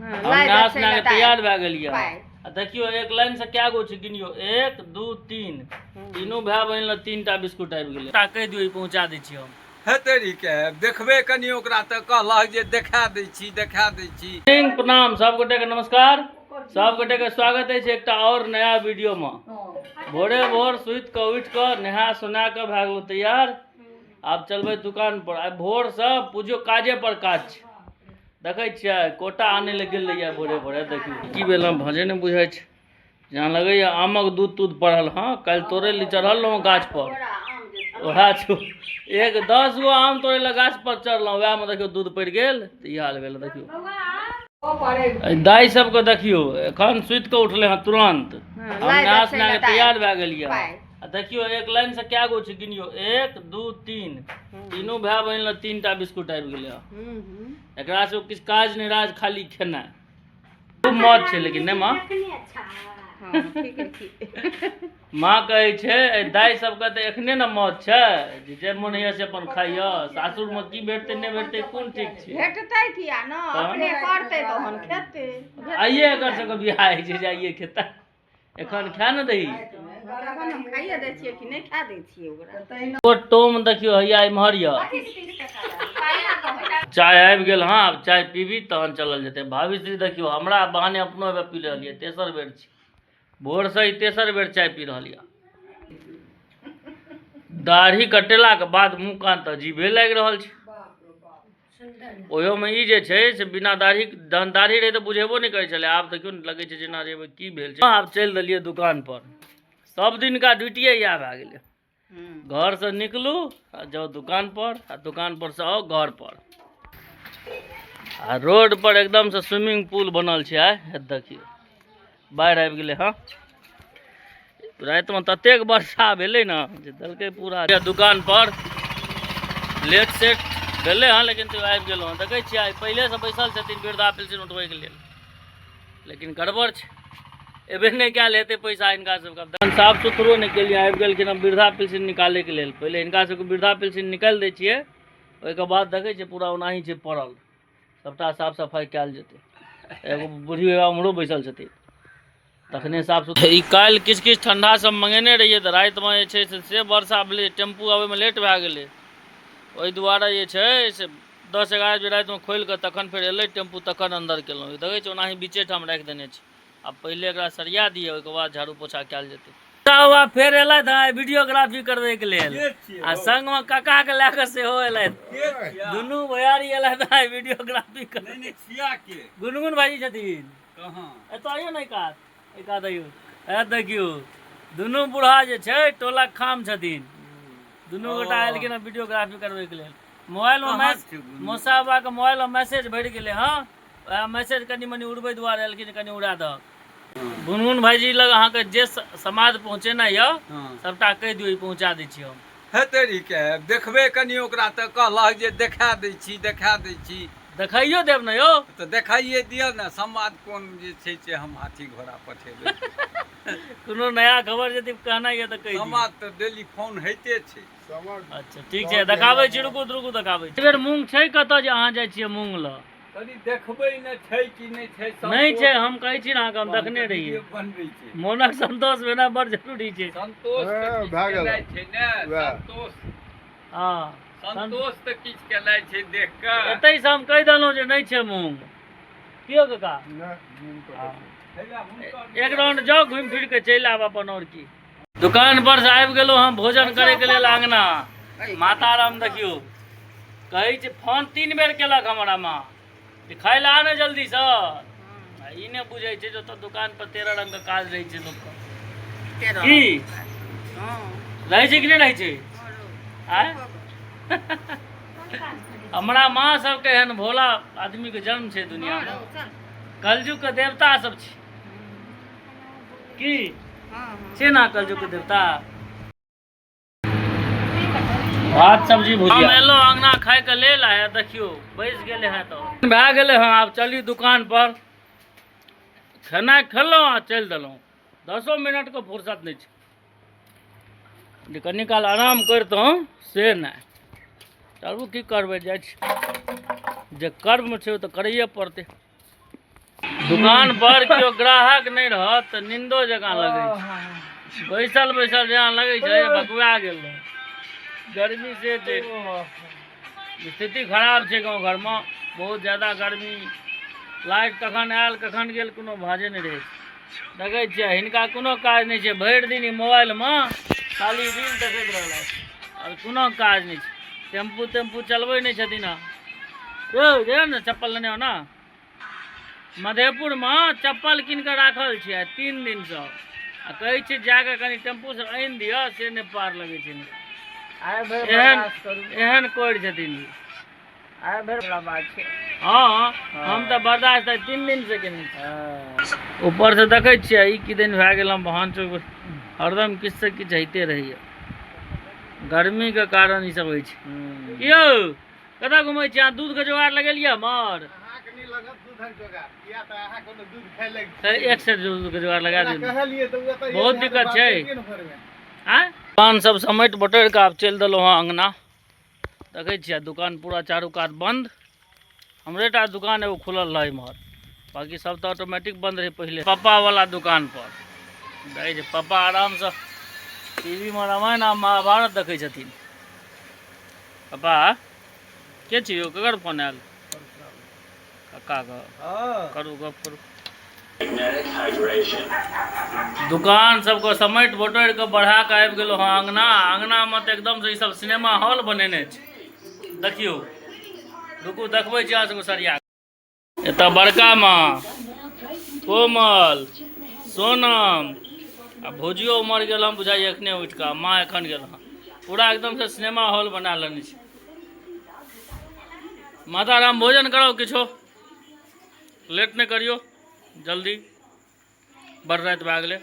हम नहा सुना के तैयार भए गेलियै। आ देखियौ एक लाइन से कए गो छै गिनियौ, 1 2 3, तीनू भाय बहिन लग 3 टा बिस्कुट आबि गेलै। टा कहि दियौ, ई पहुंचा दै छी हम। हे तेरीके, देखबै कनि ओकरा तऽ कहलक जे देखा दै छी, देखा दै छी। प्रणाम सब गोटे के, नमस्कार सब गोटे के, स्वागत अछि एकटा और नया वीडियो में। भोरे भोर सुति कऽ उठि कऽ नहा सोना कऽ भए गेलहुँ तैयार, आब चलबै दुकान पर। आइ भोर से बुझियौ काजे पर काज छै। देखै छियै कोटा आनै लए गेल रहियै भोरे भोरे, देखियौ की भेल, हम भजे नहि बुझै छै, जेना लगैए आमक दूध तूध पड़ल। हँ, काल्हि तोड़ै लए चढ़ल रहौँ गाछ पर, वएह छौ एक 10 गो आम तोड़ै लए गाछ पर चढ़लहुँ, वएहमे देखियौ दूध पड़ि गेल तऽ ई हाल भेल। देखियौ दाइ सबके, देखियौ एखन सुति कऽ उठलै हँ तुरन्त, हम नहा सुना कऽ तैयार भए गेलियै। आ देखियौ एक लाइन से कए गो छै गिनियौ, 1 2 3, तीनू भाय बहिन लग 3 टा बिस्कुट आबि गेलै हँ। एकरा सब किछु काज नहि राज, खाली खेनाइ। खूब मौज छै लेकिन नहि माँ? माँ कहै छै एहि दाइ सबके तऽ एखने ने मौज छै जे मोन होइए से अपन खाइए, सासुरमे की भेटतै नहि भेटतै कोन ठीक छै। भेटतै किया ने, अपने करतै तहन खेतै। आइए एकर सबके बियाह होइ छै जे आइए खेतै, एखन खा ने दही। तखन हम खाइए दै छियै कि नहि खा दै छियै ओकरा। ओ टोम देखियौ हैया इम्हर यऽ। चाय आबि गेल हँ, आब चाय पीबी तहन चलल जेतै। भाभी श्री देखियौ हमरा बहाने अपनो एबे पी रहल यऽ, तेसर बेर छी भोरसँ, ई तेसर बेर चाय पी रहल यऽ। दाढ़ी कटेलाके बाद मुँह कान तऽ अजीबे लागि रहल छै। ओहियोमे ई जे छै से बिना दाढ़ी, जहन दाढ़ी रहै तऽ बुझेबो नहि करै छलै, आब देखियौ ने लगै छै जेना जे की भेल छै। आब चलि देलियै दुकान पर, सब दिनका ड्यूटिए इएह भए गेलै, घरसँ निकलू आ जाउ दुकान पर, आ दुकान पर से आउ घर पर। आ रोड पर एकदमसँ स्विमिंग पुल बनल छै। आइ देखियौ बाढ़ि आबि गेलै हँ, रातिमे ततेक वर्षा भेलै ने जे देलकै पूरा। दुकान पर लेट सेट भेलै हँ, लेकिन तैयो आबि गेलहुँ हँ। देखै छियै आइ पहिलेसँ बैसल छथिन वृद्धा पेंशन उठबैके लेल, लेकिन गड़बड़ छै, एबे नहि कयल हेतै पैसा हिनका सबके। साफ सुथरो नहि केलियै, आबि गेलखिन हँ वृद्धा पेंशन निकालैके लेल। पहिले हिनका सबके वृद्धा पेंशन निकालि दै छियै, ओहिके बाद देखै छियै पूरा ओनाही छै पड़ल, सबटा साफ सफाइ कयल जेतै। एगो बूढ़ी बाबा उम्हरो बैसल छथिन, तखने साफ सुथरा। ई काल्हि किछु किछु ठंडा सब मंगेने रहियै तऽ रातिमे जे छै से वर्षा भेलै, टेम्पू आबैमे लेट भए गेलै, ओहि दुआरे जे छै से 10-11 बजे रातिमे खोलि कऽ तखन फेर एलै टेम्पू, तखन अन्दर केलहुँ। देखै छियै ओनाही बीचे ठाम राखि देने छै, आब पहिले एकरा सरिया दिअ, ओहिके बाद झाड़ू पोछा कयल जेतै। बाबा फेर एलथि हँ वीडियोग्राफी करबैके लेल, आ संगमे काका के लए कऽ सेहो एलथि, दुनू भैयारी एलथि हँ वीडियोग्राफी करबै। गुनगुन भाईजी छथिन, एतऽ आइयो ने, एकात एकात आइयो। ए देखियौ दुनू बूढ़ा जे छै टोलक खाम छथिन, दुनू गोटा एलखिन हँ वीडियोग्राफी करबैके लेल। मोबाइलमे मैसेज, मौसा बाबाके मोबाइलमे मैसेज भरि गेलै हँ, वएह मैसेज कनि मनि उड़बै दुआरे एलखिन, कनि उड़ा दहक। गुनगुन भाईजी लग अहाँके जे समाद पहुँचेनाइ यऽ सबटा कहि दियौ, ई पहुँचा दै छी हम। हे तेरीके, देखबै कनि ओकरा तऽ कहलक जे देखा दै छी, देखा दै छी। देखाइयो देब ने यौ? तऽ देखाइए दिअ ने, समाद कोन जे छै से हम हाथी घोड़ा पठेबै। कोनो नया खबर यदि कहनाइ यऽ तऽ कहि दियौ। समाद तऽ डेली फोन होइते छै। अच्छा ठीक छै, देखाबै छी, रुकू रुकू देखाबै छी। एहि बेर मूँग छै कतऽ जे अहाँ जाइ छियै मूँग लऽ? कनि देखबै ने छै कि नहि छै। नहि छै, हम कहै छी ने अहाँके, हम देखने रहियै। बनबै छै। मोनक संतोष भेनाइ बड़ जरूरी छै। संतोष तऽ हँ, किछु भए गेल। केनाइ छै ने। वएह। संतोष, हँ, संतोष तऽ किछु केनाइ छै देख कऽ। एतै से हम कहि देलहुँ जे नहि छै मूँग। की यौ काका? नहि, मूँग कतऽ छै? एक राउंड जाउ, घुमि फिर के चलि आब अपन। और की, दुकान पर से आबि गेलहुँ हम भोजन करे के लेल आंगना। माता राम देखियौ कहै छै, फोन 3 बेर केलक हमरा माँ जे खाय लए आ ने जल्दीसँ, आ ई नहि बुझै छै जे ओतऽ दुकान पर 13 रंग के काज रहै छै लोकके। की रहै छै कि नहि रहै छै? आँय, हमरा माँ सबके एहन भोला आदमीके जन्म छै दुनियामे, कलयुग के देवता सब छै की छै ना कलयुग के देवता। भात सब्जी भुजिया। हम एलहुँ अंगना खाय के लेल, आ देखियौ बैस गेलै हँ तऽ भए गेलै हँ। आब चली दुकान पर, खेनाइ खेलहुँ आ चलि देलहुँ, 10 मिनटके फुर्सत नहि छै जे कनि काल आराम करितहुँ से नहि। चलू की करबै, जाइ छी, जे कर्म छै ओ तऽ करैए पड़तै। दुकान पर केओ ग्राहक नहि रहत तऽ निंदो जकाँ लगै छै। बैसल बैसल जेना लगै छै बकुआ गेल रहै। गर्मी से छै, स्थिति खराब छै गाँव घरमे, बहुत ज्यादा गर्मी। लाइट कखन आयल कखन गेल कोनो भाजे नहि रहै छै। देखै छियै हिनका कोनो काज नहि छै, भरि दिन ई मोबाइलमे खाली रील देखैत रहलथि आओर कोनो काज नहि छै। टेम्पू तेम्पू चलबै नहि छथिन। हँ यौ, जइयौ ने, चप्पल लेने हो ने। मधेपुरमे चप्पल कीन कऽ राखल छै आइ 3 दिनसँ, आ कहै छै जा कऽ कनि टेम्पूसँ आनि दिअ, से नहि पार लगै छै। एहन एहन कोरि छथिन ई। आइ भरि वाला बात छै। हँ, हम तऽ बर्दाश्त आइ 3 दिनसँ केने छी। ऊपरसँ देखै छियै ई की दिन भए गेल। हम भान चौक हरदम किछुसँ किछु होइते रहैए, गर्मीके कारण ई सब होइ छै। की यौ, कतऽ घुमै छी अहाँ? दूधके जोगाड़ लगेलियै हमर? एक सेट दूधके जोगाड़ लगा दियौ, बहुत दिक्कत छै। आँय, दुकान सब समेट बटोरि कऽ आब चलि देलहुँ हँ अङ्गना। देखै छियै दुकान पूरा चारू कात बन्द, हमरे टा दुकान एगो खुलल रहै इम्हर, बाकी सब तऽ ऑटोमेटिक बन्द रहै पहिले। पप्पा वाला दुकान पर देखै छै पप्पा आरामसँ टीवी मे रामायण आ महाभारत देखै छथिन। पप्पा के छी यौ? ककर फोन आयल? कक्का के करू गप करू। दुकान सबके समेट बटोरि कऽ बढ़ा कऽ आबि गेलहुँ हँ अङ्गना। अङ्गनामे तऽ एकदमसँ ई सब सिनेमा हॉल बनेने छै। देखियौ, रुकू, देखबै छी अहाँ सबके सरिया। एतऽ बड़का माँ, कोमल, सोनम आ भौजियो उमर गेल हम बुझाइए एखने उठि कऽ, माँ एखन गेल हँ। पूरा एकदमसँ सिनेमा हॉल बना लेने छै। माता राम, भोजन कराउ किछो, लेट नहि करियौ, जल्दी, बड़ राति भए गेलै।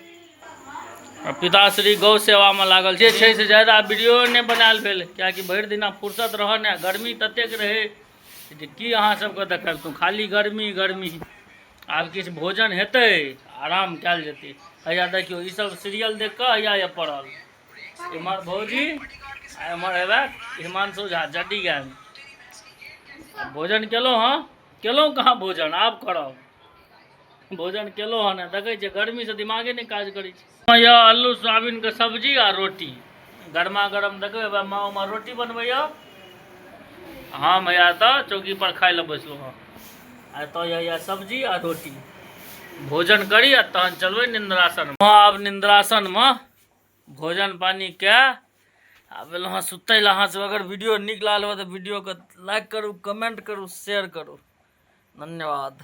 आ पिताश्री गौ सेवामे लागल जे छै से ज्यादा वीडियो नहि बनायल भेल, किएकि भरि दिना फुर्सत रहऽ नहि, गर्मी ततेक रहै जे की अहाँ सबके देखेबतहुँ, खाली गर्मी गर्मी। आब किछु भोजन हेतै, आराम कयल जेतै। हैया देखियौ, ई सब सीरियल देख कऽ हैया ये पड़ल इम्हर भौजी आ एम्हर हेबे हिमांशु झा जड्डी गैंग। भोजन केलहुँ हँ? केलहुँ कहाँ भोजन, आब करब। भोजन केलहुँ हँ नहि, देखै छियै गर्मीसँ दिमागे नहि काज करै छै। यऽ आलू सोयाबीनके सब्जी आ रोटी गरमा गरम। देखबै माँ उमा रोटी बनबैया, हम हैया तऽ चौकी पर खाइ लए बैसलहुँ हँ। आ एतऽ यऽ सब्जी आ रोटी। भोजन करी आ तहन चलबै निन्द्रासन। आब निन्द्रासनमे भोजन पानी कए आब एलहुँ हँ सुतै लए। अहाँ सब अगर वीडियो नीक लागल हो तऽ वीडियोके लाइक करू, कमेंट करू, शेयर करू। धन्यवाद।